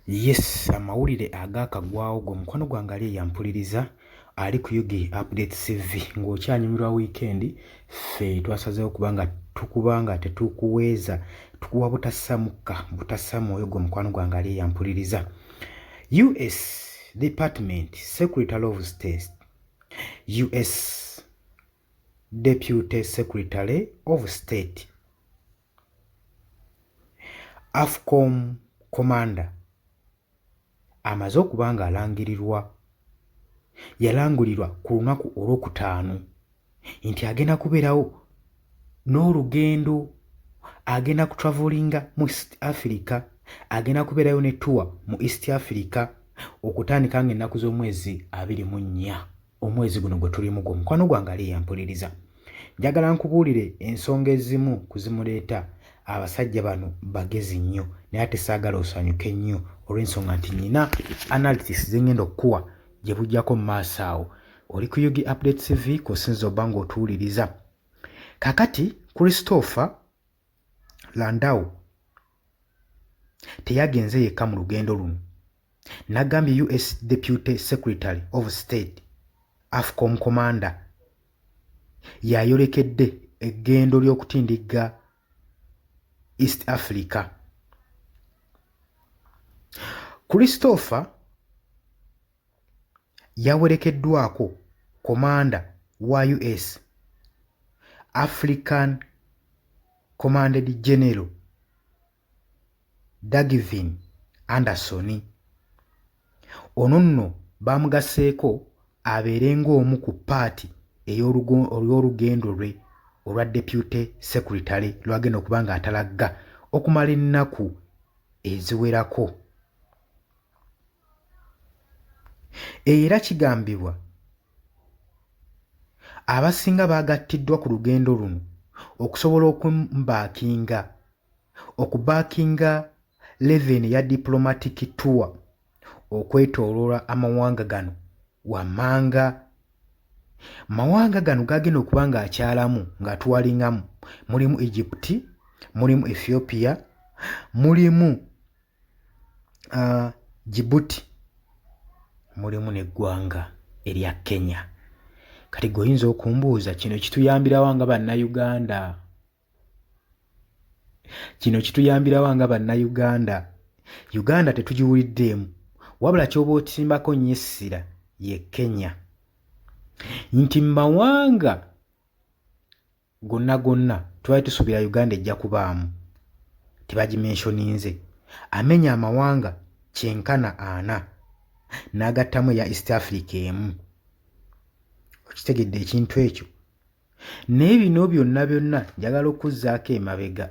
Yes, amawulire agaakagwawo gwe mukwano gwange ali eyampuliriza ali ku UG Update CV ng'okyanyumirwa wiikendi ffe twasazeewo kuba nga tukuba nga tetukuweeza tukuwa butassa mukka butassa mwoyo gwe mukwano gwange ali eyampuliriza. US Department Secretary of State US Deputy Secretary of State AFCOM Commander amaze okuba nga alangirirwa yalangulirwa ku lunaku olwokutaano nti agenda kubeerawo n'olugendo agenda kutravelinga mu East Africa agenda kubeerayo ne tour mu East Africa okutandika ng'ennaku z'omwezi 24 omwezi guno gwe tulimu gwo mukwano gwange ali eyampuliriza njagala nkubuulire ensonga ezimu ku zimuleeta abasajja bano bagezi nnyo naye ate saagala osanyuke nnyo olw'ensonga nti nyina analytics zengenda okukuwa gye bujjako mu maaso awo oli ku UG Update TV kw'osinza obba ng'otuwuliriza kakati Christopher Landau teyagenze yekka mu lugendo luno nagambye US Deputy Secretary of State AFCOM Commander yayolekedde eggendo ly'okutindigga East Africa. Christopher yawerekeddwako komanda wa US African Commanded General Dagvin Anderson. Ono nno baamugasseeko abeere ng'omu ku paati ey'olugendo lwe olwa Deputy Secretary lw'agenda okuba ng'atalagga okumala ennaku eziwerako. Era kigambibwa abasinga baagattiddwa ku lugendo luno okusobola okumubaakinga okubaakinga leveni eya diplomatic tour okwetooloola amawanga gano wammanga. Mawanga gano gagenda okuba ng'akyalamu ng'atuwalingamu mulimu Egypt, mulimu Ethiopia, mulimu Djibouti, mulimu n'eggwanga erya Kenya. Kati gwe oyinza okumbuuza kino kituyambirawa nga Bannayuganda? Kino kituyambirawa nga Bannayuganda? Uganda tetugiwuliddeemu wabula ky'oba otimbako nnyo essira ye Kenya nti mu mawanga gonna gonna twali tusuubira Uganda ejja kubaamu tebagimenshoninze amenya amawanga kyenkana ana n'agattamu eya East Africa emu okitegedde ekintu ekyo Naye bino byonna byonna njagala okuzzaako emabega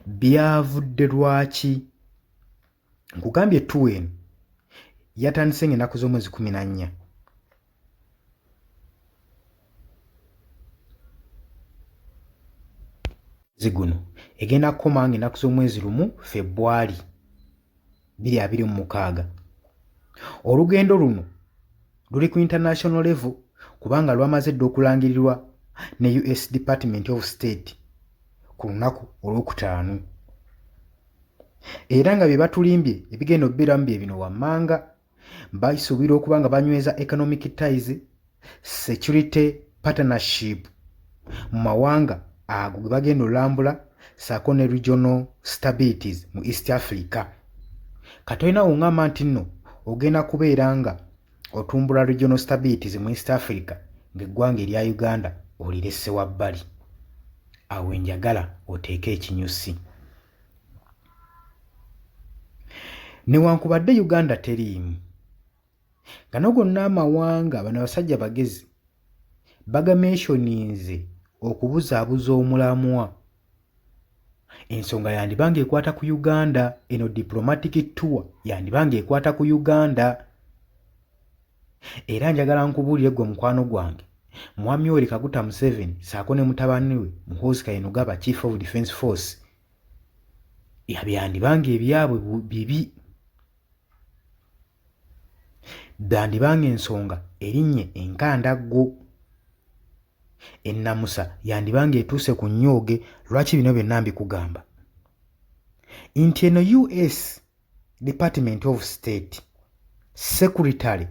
byavudde lwaki nkugambye ettuwa eno yatandise nga ennaku z'omwezi 14 ziguno egenda kukoma nga ennaku z'omwezi 1 Febwali 2026. Olugendo luno luli ku international level kubanga lwamaze dda okulangirirwa ne US Department of State ku lunaku olwokutaano era nga bye batulimbye ebigenda okubeeramu bye bino wammanga basuubira okuba nga banyweza economic ties security partnership mu mawanga ago ge bagenda olambula saako ne regional stabilities mu East Africa. Kati olina wongamba nti nno ogenda kubeera nga otumbula regional stabilities mu East Africa ng'eggwanga erya Uganda oliresse wabbali. Awo enjagala oteeke ekinyusi. Newankubadde Uganda teriimu, gano gonna amawanga bano abasajja bagezi bagamentioninze okubuzaabuza omulamwa. Ensonga yandiba ng'ekwata ku Uganda, eno diplomatic tour yandiba ng'ekwata ku Uganda. Era njagala nkubuulire ggwe mukwano gwange, Mwami Yoweri Kaguta Museveni ssaako ne mutabani we Muhoozi Kainerugaba Chief of Defence Force byandiba ng'ebyabwe bibi. Byandiba ng'ensonga erinnye enkandaggo. Ennamusa yandiba ng'etuuse ku nnyooge. Lwaki bino byonna mbikugamba? Nti eno US Department of State Secretary,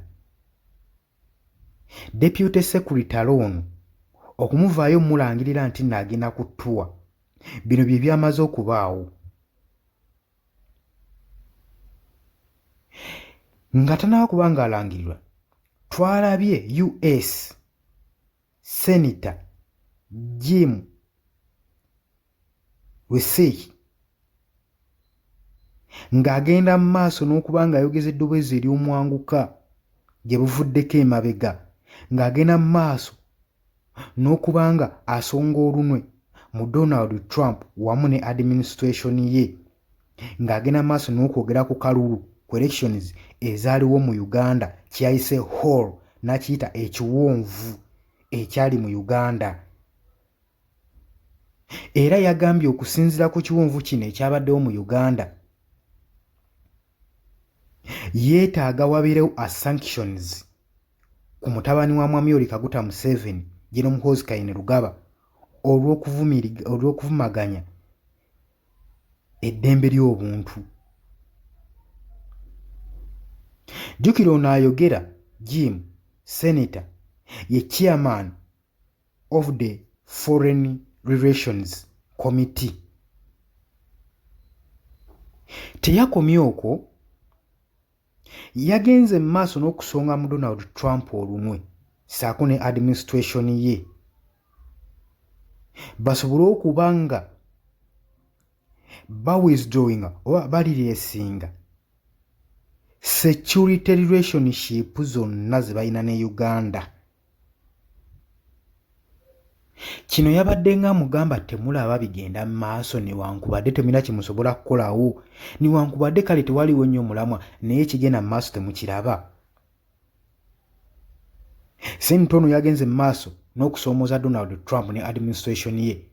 Deputy Secretary ono okumuvaayo omulangirira nti nno agenda ku tour. Bino bye byamaze okubaawo nga tanaba kuba ng'alangirirwa. Twalabye US Senator Jim Risch ng'agenda mu maaso n'okuba ng'ayogeza eddoboozi ery'omwanguka gye buvuddeko emabega, ng'agenda mu maaso n'okuba nga asonga olunwe mu Donald Trump wamu ne administration ye, ng'agenda mu maaso n'okwogera ku kalulu ku elections ezaaliwo mu Uganda kyeyayise hall n'akiyita ekiwonvu ekyali mu Uganda. Era yagambye okusinziira ku kiwonvu kino ekyabaddewo mu Uganda, yeetaaga wabeerewo a sanctions ku mutabani wa Mwami Yoweri Kaguta Museveni, General Muhoozi Kainerugaba, olw'okuvumaganya eddembe ly'obuntu. Jjukira ono ayogera Jim Senator ye chairman of the Foreign Relations Committee. Teyakomye okwo, yagenze mu maaso n'okusonga mu Donald Trump olunwe ssaako ne administration ye basobole okuba nga bawithdrawinga oba balireleasinga security relationship zonna ze balina ne Uganda. Kino yabadde ng'amugamba temulaba bigenda mu maaso, newankubadde temulina kye musobola kukolawo, newankubadde kale tewaliwo nnyo mulamwa, naye ekigenda mu maaso temukiraba. Senator ono yagenze mu maaso n'okusoomooza Donald Trump ne administration ye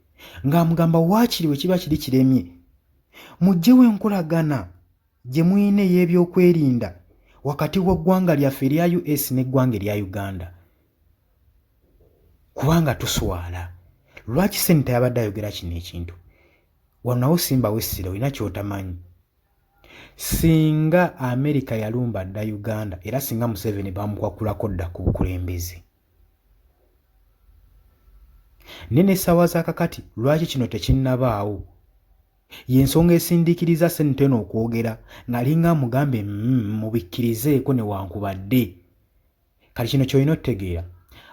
ng'amugamba waakiri bwe kiba kiri kiremye muggyewo enkolagana gye mulina ey'ebyokwerinda wakati w'eggwanga lyaffe erya US n'eggwanga erya Uganda, kubanga tuswala. Lwaki senator yabadde ayogera kino ekintu? Wano nawo simbawo essira, olina ky'otamanyi. Singa America yalumba dda Uganda, era singa Museveni bamukwakulako dda ku bukulembeze. Naye n'essaawa za kakati lwaki kino tekinnabaawo? Y'ensonga esindiikiriza senator eno okwogera ng'alinga amugambe mubikkirizeeko newankubadde. Kati kino ky'olina okutegeera,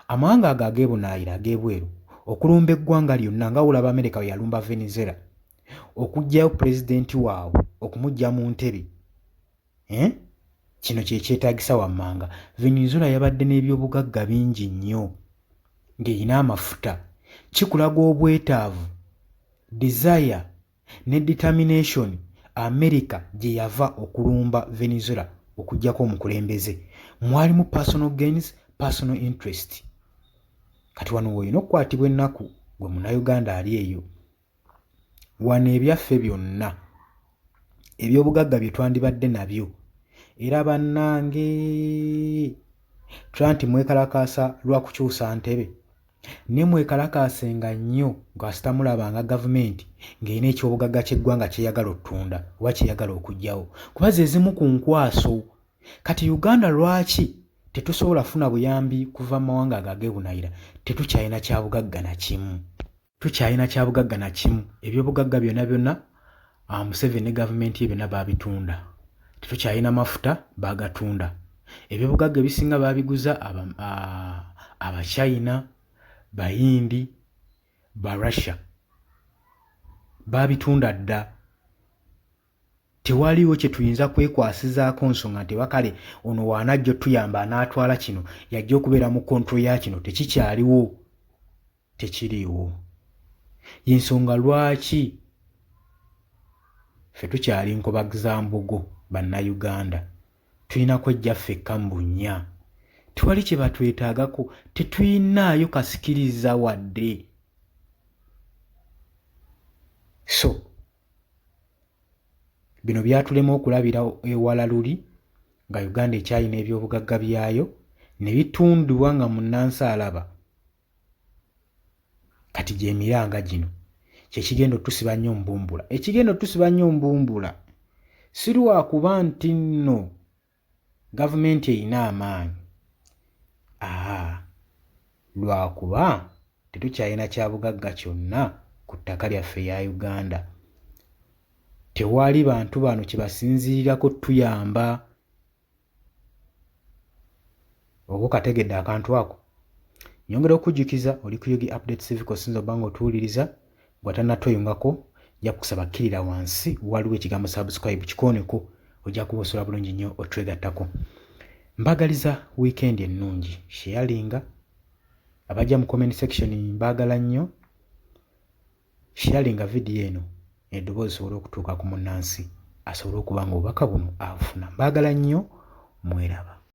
amawanga ago ag'ebunaayira ag'ebweru okulumba eggwanga lyonna nga wolaba America bwe yalumba Venezuela okuggyayo pulezidenti waabwe okumuggya mu ntebe, eh? Kino kye kyetaagisa wammanga. Venezuela yabadde n'ebyobugagga bingi nnyo ng'erina amafuta. Kikulaga obwetaavu, desire ne determination America gye yava okulumba Venezuela okuggyako omukulembeze. Mwalimu personal gains, personal interest. Kati wano w'olina okukwatibwa ennaku gwe Munnayuganda ali eyo. Wano ebyaffe byonna ebyobugagga bye twandibadde nabyo, era bannange tulaba nti mwekalakaasa lwa kukyusa ntebe, naye mwekalakaasenga nnyo kasita mulabanga gavumenti ng'erina ekyobugagga ky'eggwanga ky'eyagala ottunda oba ky'eyagala okuggyawo, kuba ze zimu ku nkwaso. Kati Uganda lwaki tetusobola kufuna buyambi kuva mu mawanga ago ag'ebunaayira? Tetukyalina kyabugagga na kimu. Tukyalina kyabugagga na kimu. Ebyobugagga byonna byonna Museveni ne gavumenti ye byonna baabitunda. Tetukyalina mafuta, baagatunda. Ebyobugagga ebisinga baabiguza Abachina, Bayindi, Barussia. Baabitunda dda. Tewaliiwo kye tuyinza kwekwasizaako nsonga nti oba kale ono w'anajja otuyamba anaatwala kino, yajja okubeera mu control ya kino, tekikyaliwo. Tekiriiwo. Y'ensonga lwaki ffe tukyali nkoba za mbugo Bannayuganda. Tulina kwejja ffekka mu bunnya. Tewali kye batwetaagako, tetuyinaayo kasikiriza wadde. So bino byatulema okulabira ewala luli nga Uganda ekyalina ebyobugagga byayo ne bitundibwa nga munnansi alaba. Kati gy'emiranga gino kyekigenda otusiba nnyo mbumbula, ekigenda otusiba nnyo mbumbula. Si lwakuba nti nno gavumenti erina amaanyi, aa, lwakuba tetukyalina kyabugagga kyonna ku ttaka lyaffe erya Uganda. Tewali bantu bano kye basinziirirako tuyamba. Oba okategedde akantu ako? Nyongera okukujjukiza oli ku Ug Update Civic osinza obba nga otuwuliriza gwe atannatweyungako nja kukusaba kkirira wansi waliwo ekigambo subscribe kikooneko ojja kuba osobola bulungi nnyo otwegattako. Mbagaliza wiikendi ennungi sharinga abajja mu comment section mbaagala nnyo Sharinga vidiyo eno eddoboozi lisobole okutuuka ku munnansi asobole okuba nga obubaka buno abufuna. Mbaagala nnyo mweraba.